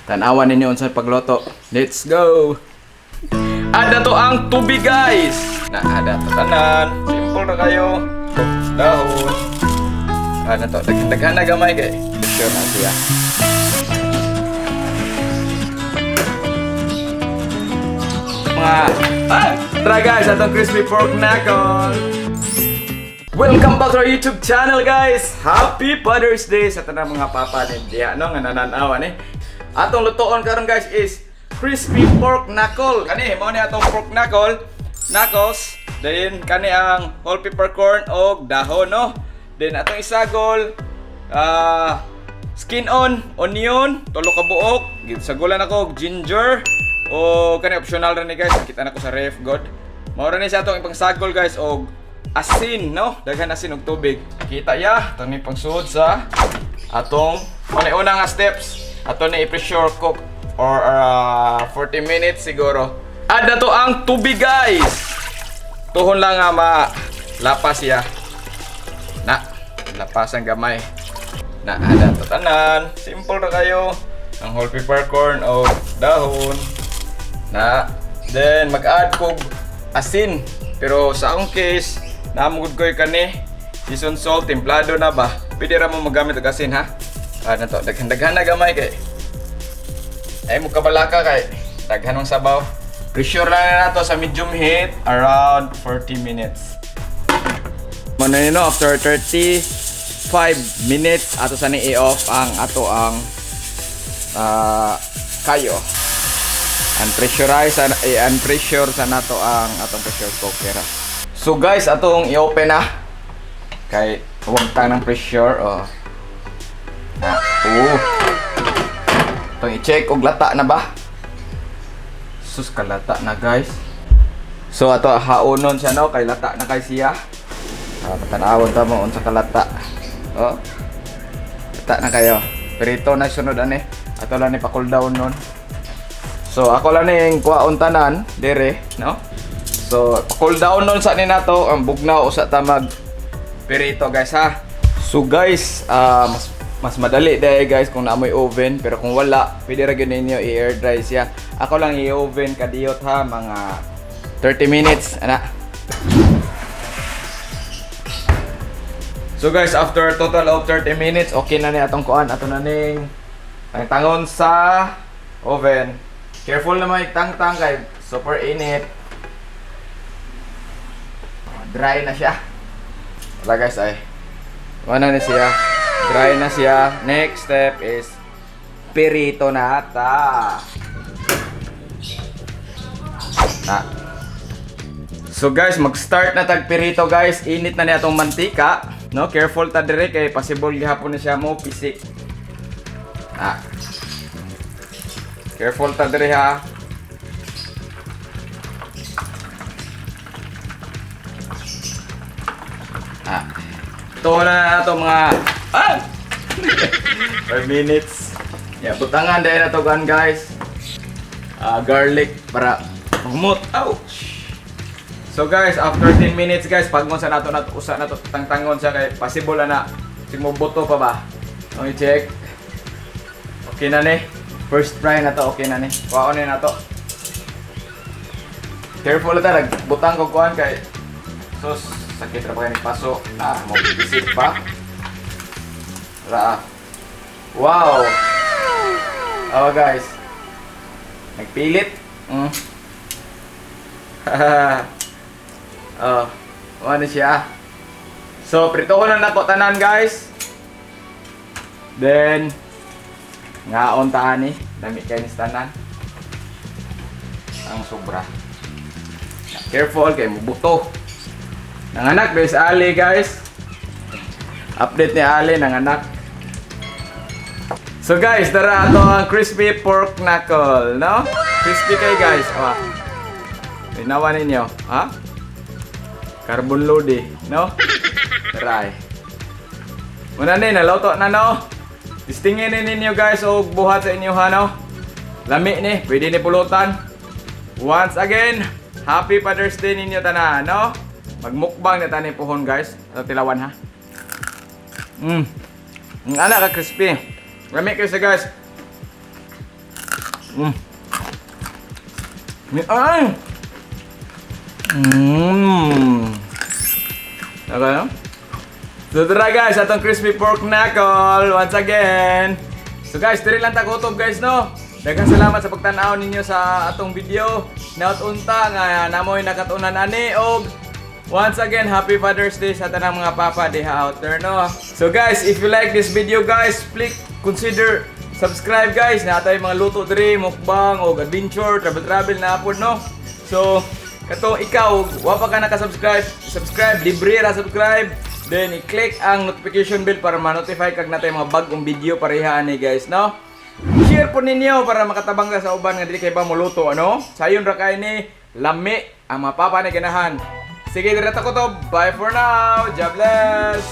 Tanawan ninyo unsa pagluto. Let's go. Add na to ang tubig, guys. Na ada to tanan. Simple na kayo. Dahon. Add na to. Daghan na gamay kay. Sure na siya. Mga tara guys, atong crispy pork knuckle. Welcome back to our YouTube channel, guys! Happy Father's Day sa tanang mga papa ni diya no nga nananawa ni. Atong lutoon karon, guys, is crispy pork knuckle. Kani mao ni atong pork knuckle, knuckles, then kani ang whole peppercorn og dahon, no. Then atong isagol skin on onion, tulo ka buok, sagulan ako og ginger o kani, optional ra ni, guys. Kita na ko sa ref god. Mao ra ni sa atong ipangsagol, guys, og asin, no? Daghan asin og tubig. Kita ya, ato ni pangsud sa atong una nga steps. Ato ni i-pressure cook or 40 minutes siguro. Add na to ang tubig, guys. Tuhon lang nga ma lapas siya. Na, lapas ang gamay. Na, ada to tanan. Simple ra kayo. Ang whole peppercorn o dahon. Na, then mag-add kog asin. Pero sa akong case, namugod ko'y kani season salt, templado na ba? Pwede ra mo magamit og asin, ha? Ah, na to, daghan-daghan na gamay kay. Ay mo kabalaka kay daghan ng sabaw. Pressure lang na nato sa medium heat around 40 minutes. Mano no, after 35 minutes ato sa ni i-off ang ato ang kayo. Unpressurize, i-unpressure sa nato ang atong pressure cooker. So guys, atong i-open na. Kay huwag ta ng pressure oh. Na, oh. Atong i-check og lata na ba? Sus, kalata na, guys. So ato haonon siya, no, kay lata na kay siya. Ah, tanawon ta mo unsa kalata. Oh. Lata na kayo. Perito na sunod ani. Ato lang ni pa-cool down nun. So ako lang ning kuhaon tanan dire, no? So cool down nun sa ni nato ang bugnaw usa ta mag perito, guys, ha. So guys, mas mas madali dahil, guys, kung naamoy oven, pero kung wala, pwede ra gyud ninyo i-air dry siya. Ako lang i-oven kadiyot ha, mga 30 minutes ana. So guys, after total of 30 minutes, okay na ni atong kuan, ato na ning tangtangon sa oven. Careful na may tangtang kay super init. Dry na siya. Wala, guys, ay. Wala na siya. Dry na siya. Next step is pirito na ata. Na. So guys, mag-start na tag pirito, guys. Init na niya atong mantika. No, careful ta dire kay possible gihapon ni siya mo pisik. Ah. Careful ta dire ha. Ah. Ito na na to mga 5 minutes. Yeah, butangan dahil na to gan, guys. Ah, garlic para humot. Ouch. So guys, after 10 minutes, guys, pagmon sa nato nato usa nato tangtangon siya kay possible na na buto pa ba. Okay, check. Okay na ni. First fry na to, okay na ni. Kuhaon na nato. Careful ta nagbutang ko kuan kay sus, sakit ra pa kay paso. Ah, mo isip pa. Ra. Wow. Oh guys. Nagpilit. Oh, ano siya? So, prito ko na nako tanan, guys. Then ngaon ta ani, dami kay ni tanan. Ang sobra. Careful kay mubuto. Nanganak guys, Ali, guys. Update ni Ali, nanganak. So guys, tara, ato ang crispy pork knuckle, no? Crispy kay, guys. Ah. Tinawa ninyo, ha? Carbon load eh, no? Try. Muna ni, naluto na, no? Testingin ni ninyo, guys, og buhat sa inyo ha, no? Lami ni, pwede ni pulutan. Once again, Happy Father's Day ninyo tanan, no? Magmukbang na tani puhon, guys. Sa tilawan ha. Ang ana ka crispy. Lami kayo sa, guys. Ay! Okay, no? So tara guys, atong crispy pork knuckle once again. So guys, diri lang ta kutob, guys, no. Daghang salamat sa pagtan-aw ninyo sa atong video. Naot unta nga namoy nakatunan ani og once again, happy Father's Day sa tanang mga papa diha out there, no. So guys, if you like this video guys, please consider subscribe, guys. Naa tay mga luto diri, mukbang og adventure, travel travel na pod, no. So katong ikaw, wa pa ka naka-subscribe, subscribe, libre ra subscribe. Then i-click ang notification bell para ma-notify kag naa tay mga bagong video pareha ani, guys, no? Share po ninyo para makatabang ka sa uban nga dili kay ba moluto, ano? Sayon ra kay ni, lami ang mga papa ni ganahan. Sige, dira ta kutob. Bye for now. God bless.